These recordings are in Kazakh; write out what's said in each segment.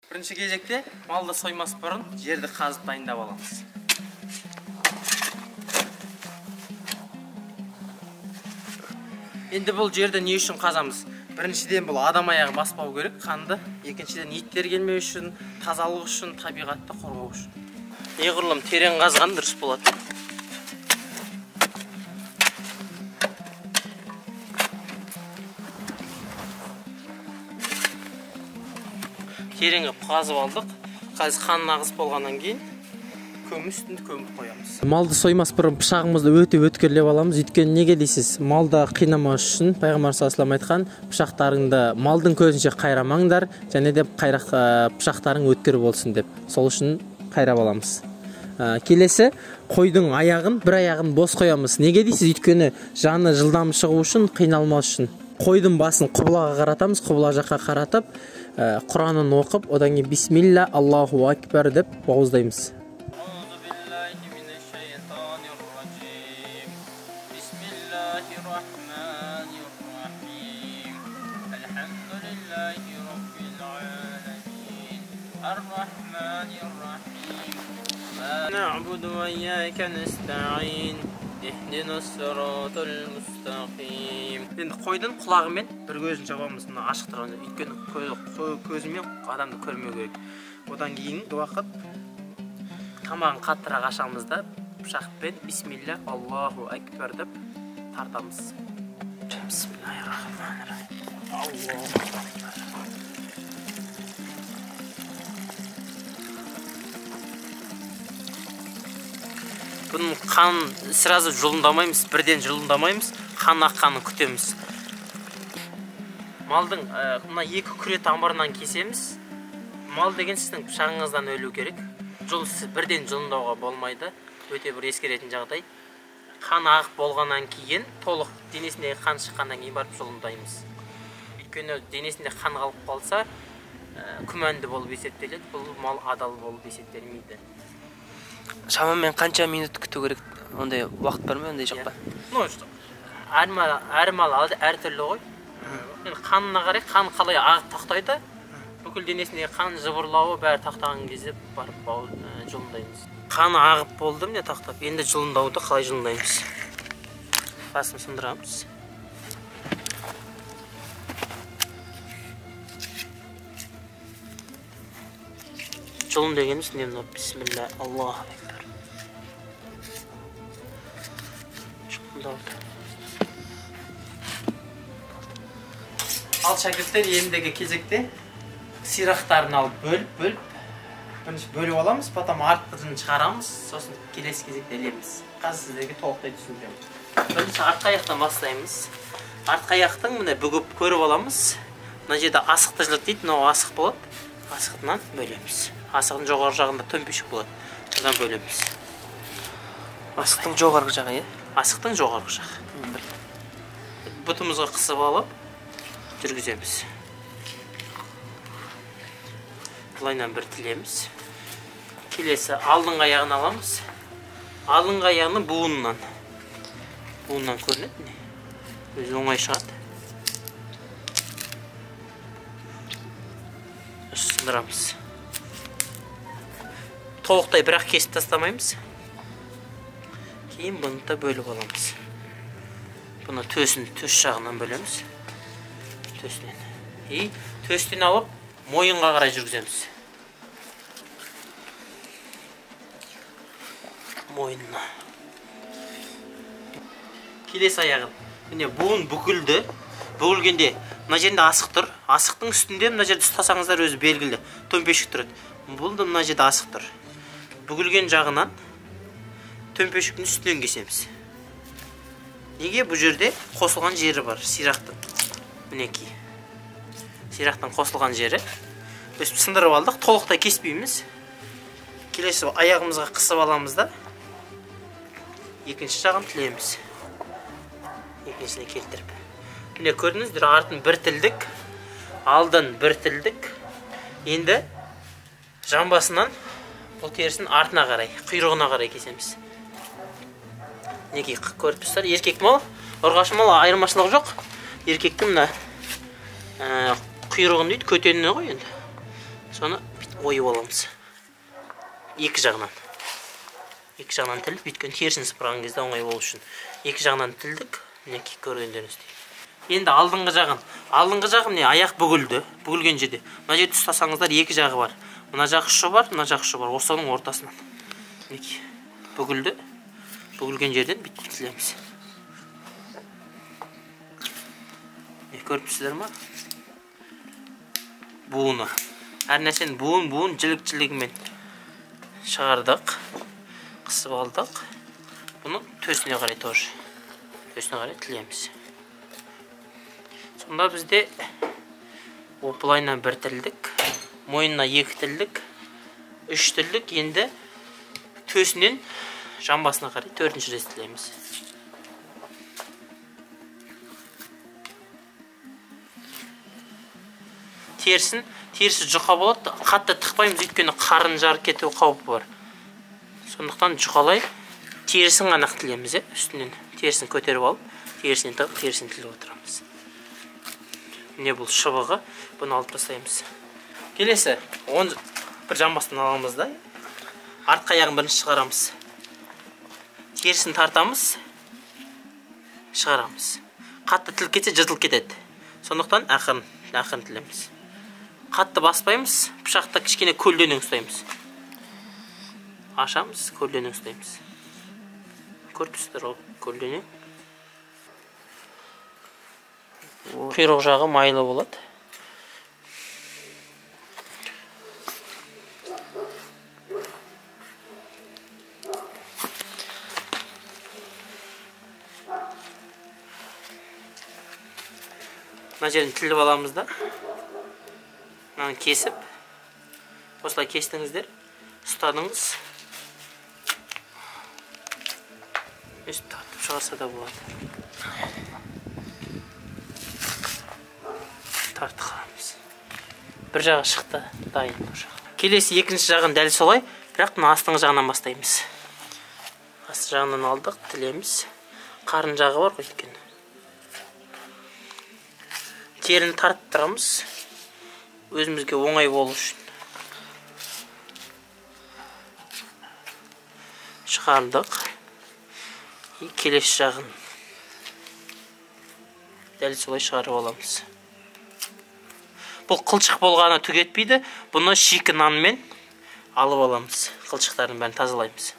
Бірінші кезекте малды соймас бұрын жерді қазып дайындап аламыз. Енді бұл жерді не үшін қазамыз? Біріншіден, бұл адам аяғы баспау керек қанды. Екіншіден, иттер келмеу үшін, тазалық үшін, табиғатты қорғау үшін. Неғұрлым терең қазған дұрыс болады. Терең қылып қазып алдық. Қазір қанын ағызып болғаннан кейін көміп үстін көміп қоямыз. Малды соймас бұрын пышағымызды өте өткірлеп аламыз. Өйткені неге дейсіз? Малды қинамас үшін Пайғамбар саллаллаху алейхи айтқан, пышақтарыңды малдың көзінше қайрамаңдар, және де пышақтарың өткір болсын деп. Сол үшін қайрап аламыз. Келесі қойдың аяғын, бір аяғын бос қоямыз. Неге дейсіз? Өйткені жаны жылдам шығу үшін, қиналмас үшін. Қойдың басын құбылаға қаратамыз, құбыла жаққа қаратып, Құранын оқып, одан кейін бисмилля, Аллаху акбар деп бауыздаймыз. نعبد وإياك نستعين اهدنا الصراط المستقيم. Енді қойдың құлағымен бір көзін жабамыз, мына ашық тұрғанда, өйткені көзімен адамды көрмеу керек. Одан кейін уақыт тамағын қаттырақ ашамыз да пышақпен бисмилля, Аллаху акбар деп тартамыз. Бисмиллахиррахманиррахим. Аллаху акбар. Бұның қан сразу жұлындамаймыз, бірден жұлындамаймыз, қан аққанын күтеміз. Малдың мына екі күре тамырынан кесеміз. Мал деген сіздің пышағыңыздан өлу керек. Жұл бірден жұлындауға болмайды. Өте бір ескеретін жағдай. Қан ағып болғаннан кейін, толық денесіндегі қан шыққаннан кейін барып жұлындаймыз. Өйткені денесінде қан қалып қалса, күмәнді болып есептеледі. Бұл мал адал болып есептелмейді. Шамамен қанша минут күту керек? Ондай уақыт бар ма, ондай жоқ па? Ну, әр мал әртүрлі ғой. Енді қанына қарай, қан қалай ағып тоқтайды, бүкіл денесіндегі қан жыбырлауы бәрі тоқтаған кезде барып жұлындаймыз. Қаны ағып болды, міне тоқтап. Енді жұлындауды қалай жұлындаймыз? Басын сындырамыз. Жұлын дегеніміз не мынау? Бисмилля, Аллаху акбар. Ал шәкірттер, ендігі кезекте сирақтарын алып бөліп, бірінші бөліп аламыз, потом артын шығарамыз, сосын келесі кезекте ілеміз. Қазір сіздерге толықтай түсіндіремін. Бірінші артқы аяқтан бастаймыз. Артқы аяқтың міне бүгіп көріп аламыз. Мына жерде асықты жілік дейді, мынау асық болады. Асықтынан бөлеміз. Асықтың жоғары жағында төмпешік болады. Содан бөлеміз. Асықтың жоғарғы жағы, иә? Асықтың жоғарғы жағы. Бұтымызға қысып алып жүргіземіз. Былайынан бір тілеміз. Келесі алдыңғы аяғын аламыз. Алдыңғы аяғының буынынан. Буыннан көрінеді міне. Өзі оңай шығады. Сындырамыз. Толықтай бірақ кесіп тастамаймыз. Кейін бұны да бөліп аламыз. Бұны төсін, төс жағынан бөлеміз. Төсінен. И төстен алып мойынға қарай жүргіземіз. Мойнына. Келесі аяғын. Міне буын бүкілді. Бүгілгенде мына жерінде асық тұр. Асықтың үстінде мына жерде ұстасаңыздар өзі белгілі төмпешік тұрады. Бұл да мына жерде асық тұр. Бүгілген жағынан төмпешіктің үстінен кесеміз. Неге бұл жерде қосылған жері бар сирақтың? Мінекей. Сирақтың қосылған жері. Өстіп сындырып алдық, толықтай кеспейміз. Келесі аяғымызға қысып аламыз да екінші жағын тілеміз. Екіншісіне келтіріп. Міне көрдіңіздер, артын бір тілдік, алдын бір тілдік. Енді жамбасынан бұл терісін артына қарай, құйрығына қарай кесеміз. Мінекей көріп тұрсыздар, еркек мал, ұрғашы мал айырмашылығы жоқ. Еркектің мына құйрығын дейді, көтеніне ғой енді. Соны Ойып аламыз. Екі жағынан. Екі жағынан тіліп, өйткені терісін сыпырған кезде оңай болу үшін. Екі жағынан тілдік, мінекей көргендеріңіздей. Енді алдыңғы жағын. Алдыңғы жағы міне аяқ бүгілді. Бүгілген жерде. Мына жерде ұстасаңыздар екі жағы бар. Мына жақ ұшы бар, мына жақ ұшы бар. Осының ортасынан. Мінекей бүгілді. Бүгілген жерден бүйтіп тілеміз. Не көріп тұрсыздар ма? Буыны. Әр нәрсені буын-буын жілік-жілігімен шығардық. Қысып алдық. Бұны төсіне қарай тоже. Төсіне қарай тілеміз. Сонда бізде былайынан бір тілдік, мойнына екі тілдік, үш тілдік. Енді төсінен жамбасына қарай төртінші рет тілеміз. Терісін, терісі жұқа болады, қатты тықпаймыз, өйткені қарын жарып кету қаупі бар. Сондықтан жұқалай терісін ғана тілеміз, үстінен терісін көтеріп алып, терісін тығып, терісін тіліп отырамыз. Міне бұл шыбығы, бұны алып тастаймыз. Келесі, оны бір жамбастан аламыз да, артқы аяғын бірінші шығарамыз. Терісін тартамыз, шығарамыз. Қатты тіліп кетсе жыртылып кетеді. Сондықтан ақырын, ақырын тілеміз. Қатты баспаймыз, пышақты кішкене көлденең ұстаймыз. Ашамыз, көлденең ұстаймыз. Көріп тұрсыздар ғой, көлденең. Құйрық жағы майлы болады. Мына жерін тіліп аламыз да. Мынаны кесіп, осылай кестіңіздер, ұстадыңыз. Өстіп тартып шығарса да болады. Тартып қаламыз. Бір жағы шықты, дайын бұл жағы. Келесі екінші жағын дәл солай, бірақ мына астыңғы жағынан бастаймыз. Асты жағынан алдық, тілеміз. Қарын жағы бар ғой өйткені. Теріні тартып тұрамыз. Өзімізге оңай болу үшін. Шығардық. Келесі жағын дәл солай шығарып аламыз. Бұл қылшық болғаны түк етпейді. Бұны шикі нанмен алып аламыз. Қылшықтардың бәрін тазалаймыз.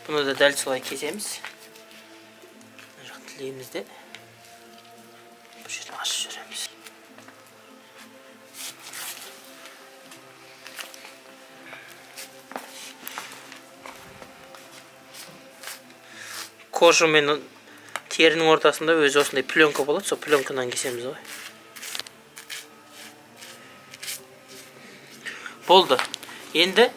Бұны да дәл солай кесеміз. Мына жақ тілейміз де. Бұл жерін ашып жүреміз. Кожа мен терінің ортасында өзі осындай пленка болады, сол пленкадан кесеміз ғой. Болды. Енді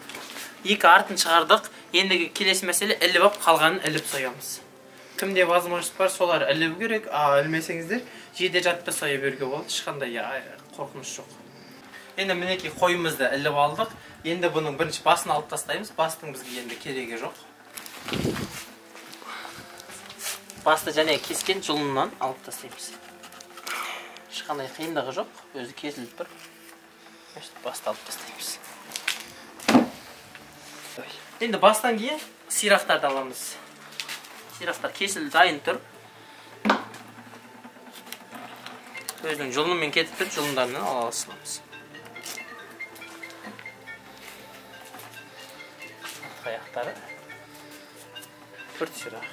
екі артын шығардық. Ендігі келесі мәселе іліп алып қалғанын іліп соямыз. Кімде возможность бар, солар іліп керек, а ілмесеңіздер жерде жатып та соя беруге болады, ешқандай қорқыныш жоқ. Енді мінекей қойымызды іліп алдық. Енді бұның бірінші басын алып тастаймыз. Бастың бізге енді керегі жоқ. Басты және кескен жұлыннан алып тастаймыз. Ешқандай қиындығы жоқ, өзі кесіліп тұр. Басты алып тастаймыз. Енді бастан кейін сирақтарды аламыз. Сирақтар кесілді, дайын тұр. Өзінің жұлынымен кетіп тұр, жұлындарынан ала саламыз. Аяқтары. Төрт сирақ.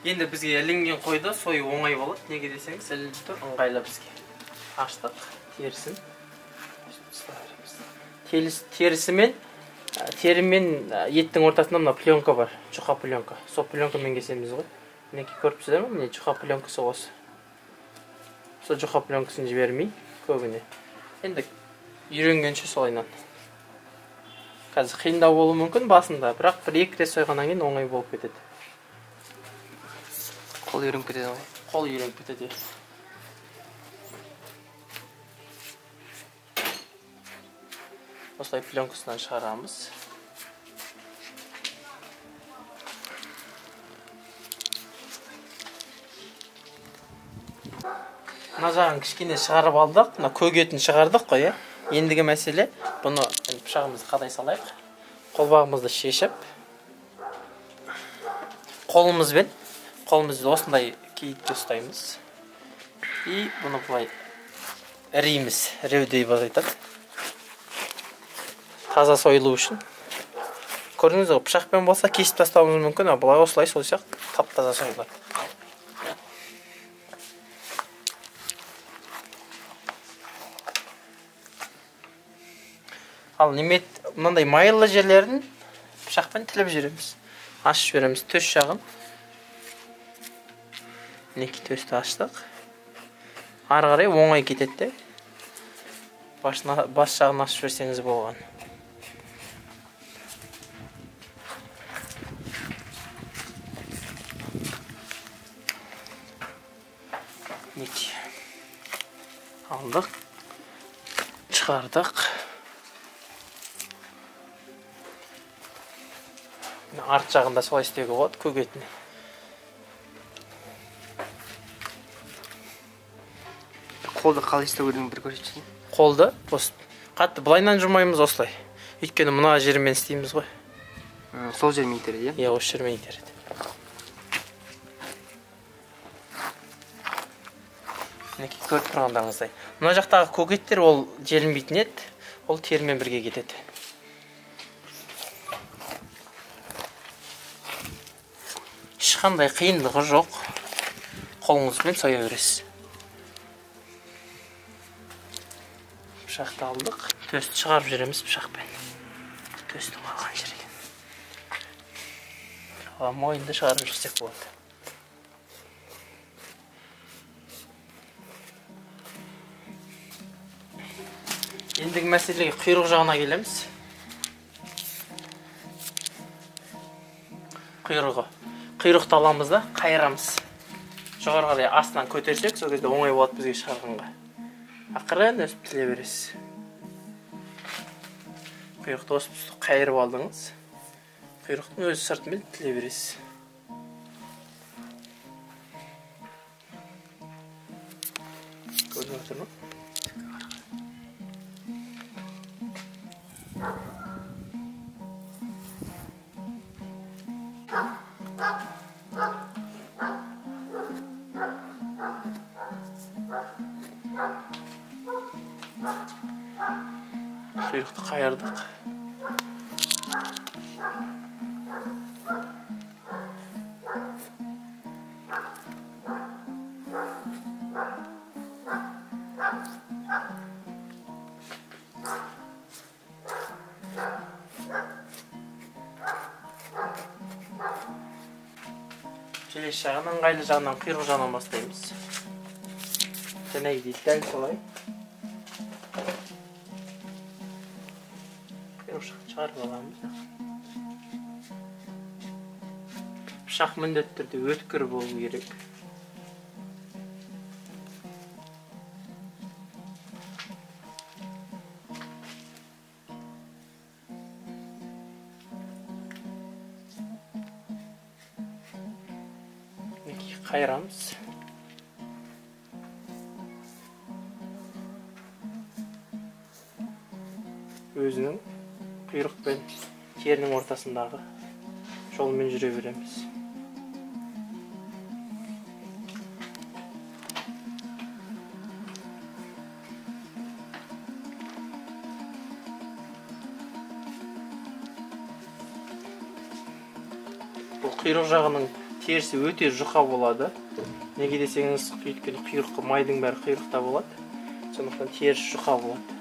Енді бізге ілінген қойды сою оңай болады. Неге десеңіз, ілініп тұр, ыңғайлы бізге. Аштық, терісін. Терісімен, терімен еттің ортасында мына пленка бар, жұқа пленка. Сол пленкамен кесеміз ғой. Мінекей көріп тұрсыздар ма? Міне жұқа пленкасы осы. Сол жұқа пленкасын жібермей көбіне. Енді үйренгенше солайынан. Қазір қиындау болуы мүмкін басында, бірақ бір-екі рет сойғаннан кейін оңай болып кетеді. Қол үйреніп кетеді ғой. Қол үйреніп кетеді. Осылай пленкасынан шығарамыз. Мына жағын кішкене шығарып алдық. Мына көк етін шығардық қой, иә. Ендігі мәселе, бұны пышағымызды қадай салайық. Қолбағымызды шешіп, қолымызды осындай кейіпте ұстаймыз. И бұны былай ірейміз. Іреу деп айтады. Таза сойылу үшін. Көрдіңіз ғой, пышақпен болса кесіп тастауымыз мүмкін, ал былай осылай сойсақ тап-таза сойылады. Ал немет мынандай майлы жерлерін пышақпен тіліп жібереміз. Ашып жібереміз төс жағын. Мінекей төсті аштық. Ары қарай оңай кетеді де. Бас жағын ашып жіберсеңіз болған. Мінекей. Алдық. Шығардық. Арт жағында солай істеуге болады, көк етіне. Қолды қалай істеу керегін бір көрсетші. Қолды осы қатты былайынан жұмаймыз осылай. Өйткені мына жермен істейміз ғой. Сол жермен итереді, иә? Иә, осы жермен итереді. Мінекей көріп тұрғандарыңыздай. Мына жақтағы көк еттер ол желінбейтін ет, ол терімен бірге кетеді. Ешқандай қиындығы жоқ. Қолыңызбен соя бересіз. Пышақты алдық. Төсті шығарып жүреміз пышақпен. Төстің қалған жері екен. Мойынды шығарып жүрсек болады. Ендігі мәселеге құйрық жағына келеміз. Құйрығы. Құйрықты аламыз да қайырамыз. Жоғары қарай астынан көтерсек, сол кезде оңай болады бізге шығарғанға. Ақырын өсіп тіле бересіз. Құйрықты осып қайырып алдыңыз. Құйрықтың өзі сыртымен тіле бересіз. Көрініп отыр ма? Құйрықты қайырдық. Келесі жағын ыңғайлы жағынан, құйрық жағынан бастаймыз. Жәнегідей дәл солай. Шығарып аламыз. Пышақ міндетті түрде өткір болу керек. Мінекей қайырамыз. Өзінің құйрық пен терінің ортасындағы жолмен жүре береміз. Бұл құйрық жағының терісі өте жұқа болады. Неге десеңіз, өйткені құйрыққа майдың бәрі құйрықта болады. Сондықтан терісі жұқа болады.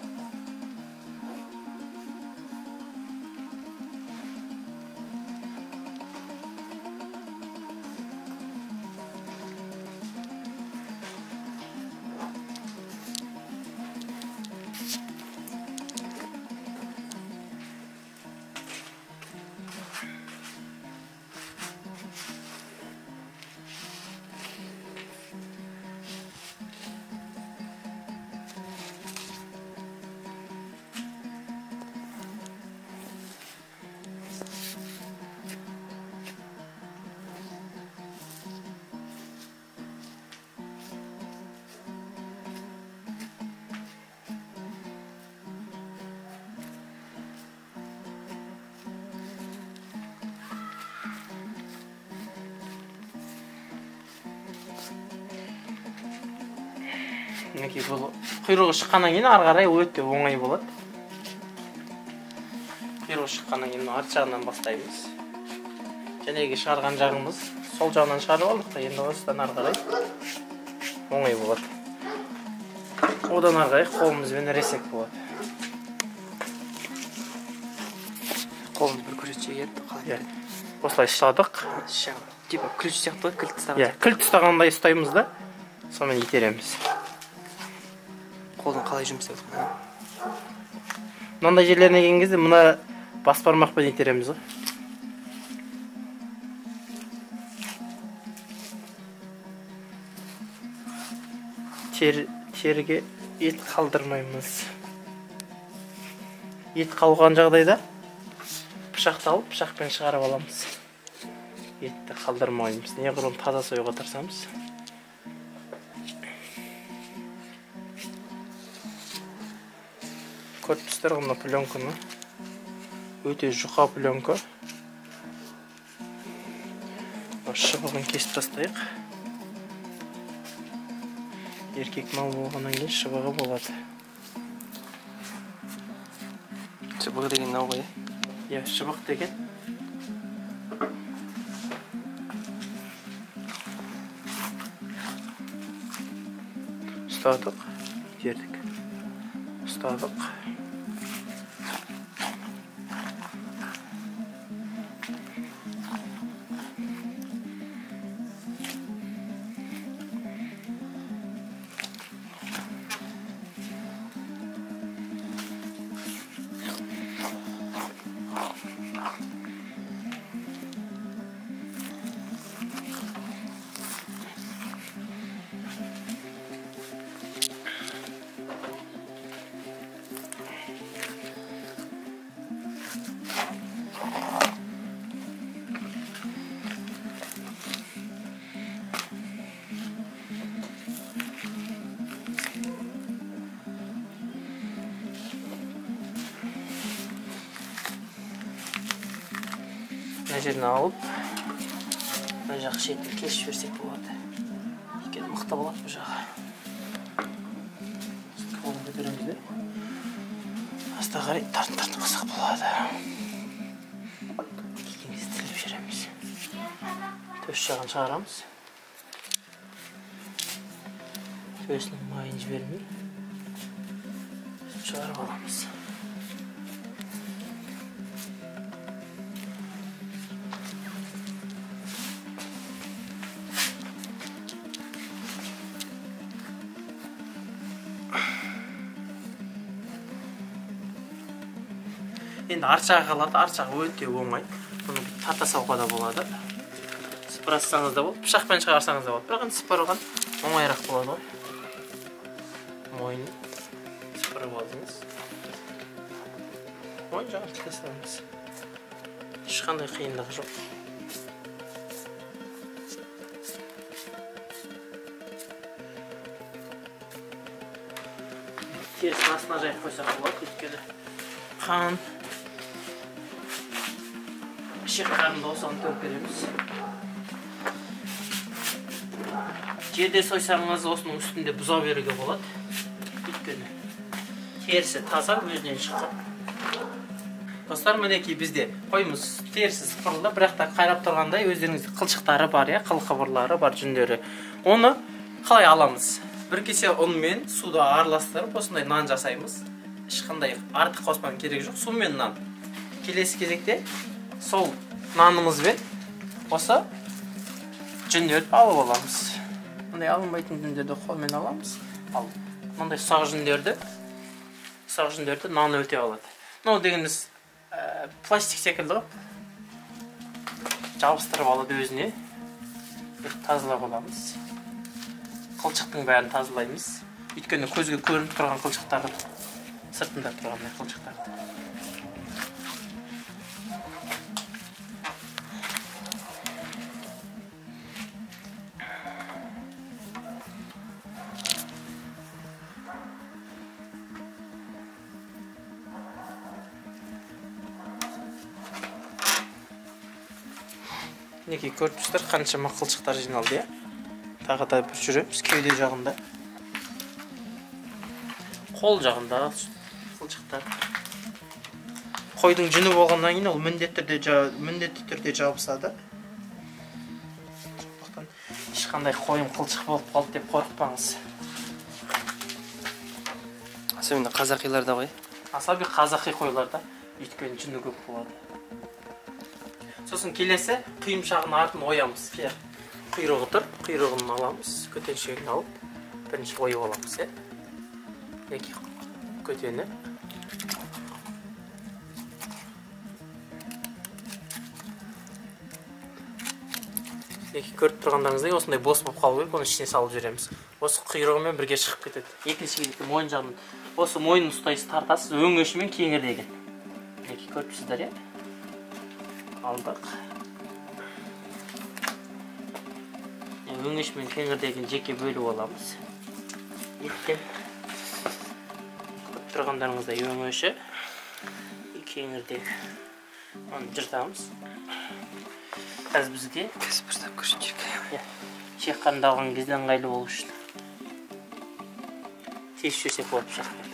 Мінекей, бұл құйрығы шыққаннан кейін ары қарай өте оңай болады. Құйрығы шыққаннан кейін арт жағынан бастаймыз. Жәнегі шығарған жағымыз сол жағынан шығарып алдық та, енді осыдан ары қарай оңай болады. Одан ары қарай қолымызбен іресек болады. Қолымыз бір көрсетсе еді, қалай? Осылай ұстадық. Типа ключ сияқты ғой, кілт ұстаған. Иә, кілт ұстағандай ұстаймыз да, сонымен итереміз. Қолдың қалай жұмыс істеп жатқанын. Мынандай жерлеріне келген кезде мына бас бармақпен итереміз ғой. Теріге ет қалдырмаймыз. Ет қалған жағдайда пышақты алып, пышақпен шығарып аламыз. Етті қалдырмаймыз. Неғұрлым таза союға тырысамыз. Көріп тұрсыздар ғой мына пленканы. Өте жұқа пленка. Шыбығын кесіп тастайық. Еркек мал болғаннан кейін шыбығы болады. Шыбығы деген мынау ғой, иә? Шыбық деген. Ұстадық, итердік. Ұстадық. Мына жерін алып, мына жақ шетін кесіп жіберсек болады. Өйткені мықты болады бұл жағы. Қолын көтереміз де. Астына қарай тартып қысық болады. Келген кезде тіліп жібереміз. Төс жағын шығарамыз. Төсінің майын жібермей шығарып аламыз. Енді арт жағы қалады, арт жағы өте оңай. Бұны тарта салуға да болады. Сыпырасаңыз да болады, пышақпен шығарсаңыз да болады. Бірақ енді сыпырған оңайырақ болады ғой. Мойнын сыпырып алдыңыз. Мойын жағын тіле саламыз. Ешқандай қиындығы жоқ. Терісін астына жайып қойсақ болады, өйткені қан ішек қарынды осыған төңкереміз. Жерде сойсаңыз осының үстінде бұзау беруге болады. Өйткені терісі таза, өзінен шыққан. Достар, мінекей бізде қойымыз терісі сыпырылды, бірақ та қайрап тұрғандай өздеріңізде қылшықтары бар, иә, қыл қыбырлары бар, жүндері. Оны қалай аламыз? Бір кесе ұн мен суды араластырып осындай нан жасаймыз. Ешқандай артық қоспаның керегі жоқ, су мен нан. Келесі кезекте сол нанымызбен осы жүндерді алып аламыз. Мындай алынбайтын жүндерді қолмен аламыз. Ал мындай ұсақ жүндерді нан өте алады. Мынау дегеніміз пластик секілді қылып жабыстырып алады өзіне. Тазалап аламыз. Қылшықтың бәрін тазалаймыз. Өйткені көзге көрініп тұрған қылшықтарды, сыртында тұрған қылшықтарды. Мінекей көріп тұрсыздар, қаншама қылшықтар жиналды, иә? Тағы да бір жүреміз кеуде жағында. Қол жағындағы қылшықтар. Қойдың жүні болғаннан кейін ол міндетті түрде жабысады. Сондықтан ешқандай қойым қылшық болып қалды деп қорықпаңыз. Особенно қазақиларда ғой. Особенно қазақи қойларда, өйткені жүні көп болады. Сосын келесі құйымшағының артын оямыз. Құйрығы тұр, құйрығын аламыз, көтеншегін алып, бірінші ойып аламыз, иә. Мінекей көтені. Мінекей көріп тұрғандарыңыздай осындай бос болып қалу керек, оны ішіне салып жібереміз. Осы құйрығымен бірге шығып кетеді. Екінші кезекте мойын жағын, осы мойнын ұстайсыз, тартасыз, өңешімен кеңірдегін. Мінекей көріп тұрсыздар, иә? Алдық. Өңешімен кеңірдегін жеке бөліп аламыз. Еттен. Көріп тұрғандарыңыздай өңеші кеңірдек. Оны жыртамыз. Қазір бізге кесіп ұстап көрсетейік. Иә. Шек қарынды алған кезде ыңғайлы болу үшін. Тесіп жіберсек болады пышақпен.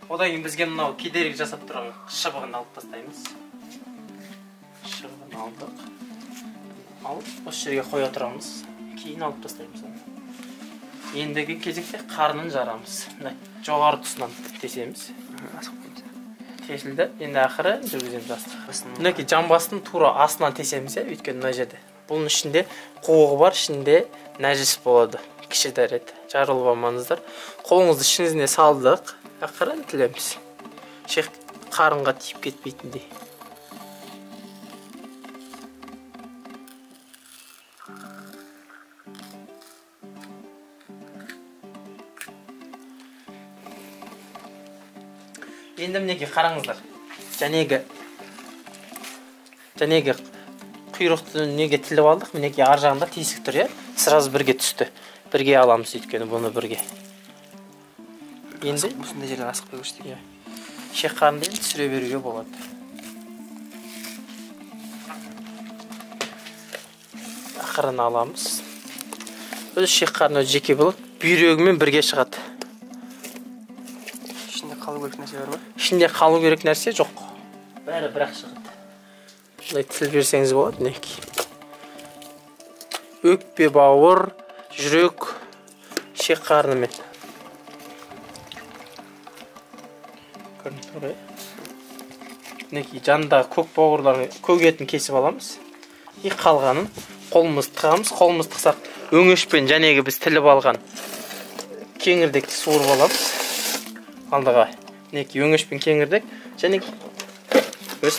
Одан кейін бізге мынау кедергі жасап тұрған шыбығын алып тастаймыз. Шыбығын алдық. Алып осы жерге қоя тұрамыз. Кейін алып тастаймыз оны. Ендігі кезекте қарнын жарамыз. Мына жоғары тұсынан тесеміз. Тесілді. Енді ақыры жүргіземіз астына. Мінекей жамбастың тура астынан тесеміз, иә, өйткені мына жерде. Бұның ішінде қуығы бар, ішінде нәжіс болады. Кіші дәрет. Жарылып алмаңыздар. Қолыңызды ішіңізіне салдық. Ақырын тілеміз. Шек қарынға тиіп кетпейтіндей. Енді мінекей қараңыздар. Жәнегі құйрықты неге тіліп алдық? Мінекей ар жағында тесік тұр, иә? Сразу бірге түсті. Бірге аламыз өйткені бұны бірге. Енді осындай жерлер асықпай көрсетейік. Иә. Шек қарынды енді түсіре беруге болады. Ақырын аламыз. Өзі шек қарны өзі жеке болады, бүйрегімен бірге шығады. Ішінде қалу керек нәрсе бар ма? Ішінде қалу керек нәрсе жоқ. Бәрі бірақ шығады. Былай тіл берсеңіз болады, мінекей. Өкпе, бауыр, жүрек, шек қарнымен. Көрініп тұр ғой. Мінекей жанындағы көк бауырларын, көк етін кесіп аламыз. И қалғанын қолымызды тығамыз. Қолымызды тықсақ өңешпен жәнегі біз тіліп алған кеңірдекті суырып аламыз. Алдыға мінекей өңешпен кеңірдек және өз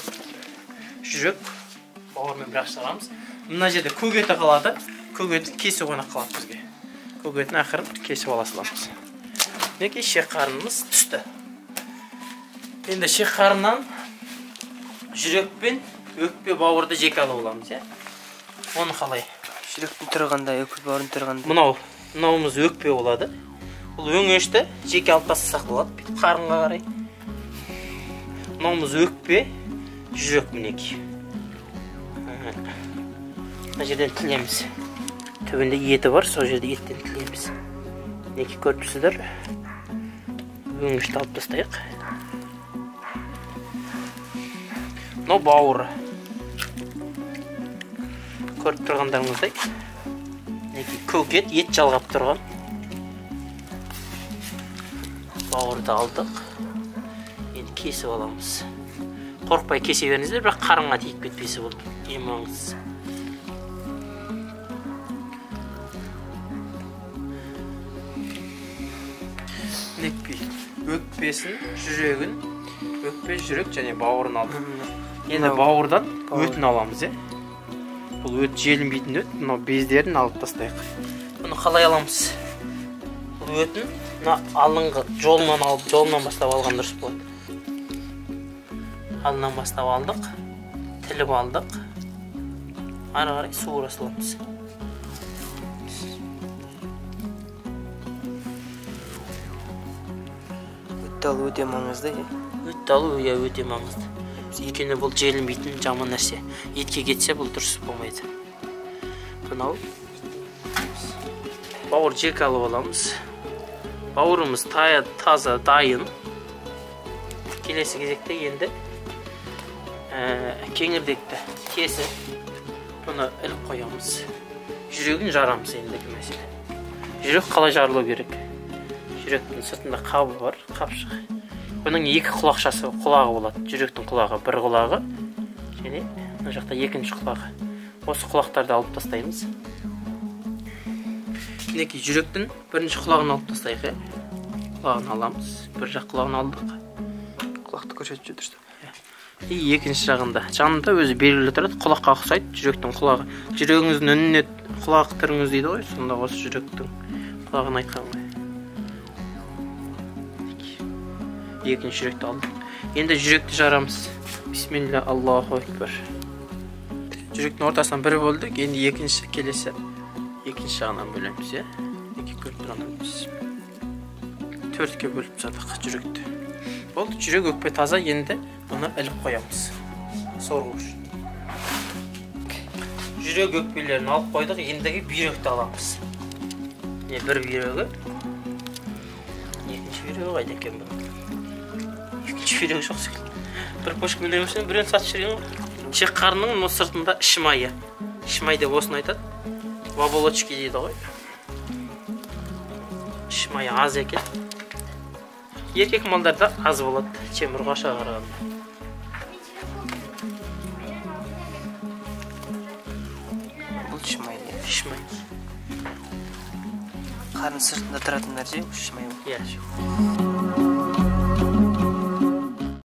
жүрек бауырмен бірақ шығарамыз. Мына жерде көк еті қалады. Көк етін кесіп қойнақ қалады бізге. Көк етін ақырын кесіп ала саламыз. Мінекей шек қарнымыз түсті. Енді шек қарнынан жүрек пен өкпе бауырды жеке алып аламыз, иә? Оны қалай? Жүректің түрі қандай, өкпе бауырдың түрі қандай? Мынауымыз өкпе болады. Бұл өңешті жеке алып тастасақ болады, бүйтіп қарынға қарай. Мынауымыз өкпе, жүрек мінекей. Мына жерден тілеміз. Түбінде еті бар, сол жерде еттен тілеміз. Мінекей көріп тұрсыздар. Өңешті алып тастайық. Мынау бауыры. Көріп тұрғандарыңыздай. Мінекей көк ет, ет жалғап тұрған. Бауырды алдық. Енді кесіп аламыз. Қорықпай кесе беріңіздер, бірақ қарынға тиіп кетпесе болды. Ең маңыздысы. Мінекей өкпесін, жүрегін, өкпе, жүрек және бауырын алдық. Енді бауырдан өтін аламыз, иә? Бұл өт желінбейтін өт, мынау бездерін алып тастайық. Бұны қалай аламыз? Бұл өтін мына алдыңғы жолынан алып, жолынан бастап алған дұрыс болады. Алдынан бастап алдық, тіліп алдық. Ары қарай суыра саламыз. Өтті алу өте маңызды, иә? Өтті алу, иә, өте маңызды. Өйткені бұл желінбейтін жаман нәрсе. Етке кетсе бұл дұрыс болмайды. Бұны алып. Бауыр жеке алып аламыз. Бауырымыз таза, дайын. Келесі кезекте енді кеңірдекті кесіп, бұны іліп қоямыз. Жүрегін жарамыз ендігі мәселе. Жүрек қалай жарылу керек? Жүректің сыртында қабы бар, қапшық. Бұның екі құлақшасы, құлағы болады. Жүректің құлағы, бір құлағы және мына жақта екінші құлағы. Осы құлақтарды алып тастаймыз. Мінекей жүректің бірінші құлағын алып тастайық, Құлағын аламыз. Бір жақ құлағын алдық. Құлақты көрсетіп жүрді. И екінші жағында. Жанында өзі белгілі тұрады, құлаққа ұқсайды жүректің құлағы. Жүрегіңіздің үніне құлақ түріңіз дейді ғой, сонда осы жүректің құлағын айтқан ғой. Екінші жүректі алдық. Енді жүректі жарамыз. Бисмилля, Аллаху акбар. Жүректің ортасынан бір бөлдік, енді екінші келесі екінші жағынан бөлеміз, иә. Екі көріп тұрғанымыз. Төртке бөліп тастадық жүректі. Болды, жүрек өкпе таза, енді бұны іліп қоямыз. Сору үшін. Жүрек өкпелерін алып қойдық, ендігі бүйректі аламыз. Міне бір бүйрегі. Екінші бүйрегі қайда екен бұның? Екінші бүйрегі жоқ секілді. Бір почка бүйрегі біреуін сатып жіберген ғой. Ішек қарнының мына сыртында іш майы. Іш май деп осыны айтады. Оболочки дейді ғой. Іш майы аз екен. Еркек малдарда аз болады, чем ұрғашыға қарағанда. Бұл іш май. Іш май. Қарын сыртында тұратын нәрсе іш май. Иә.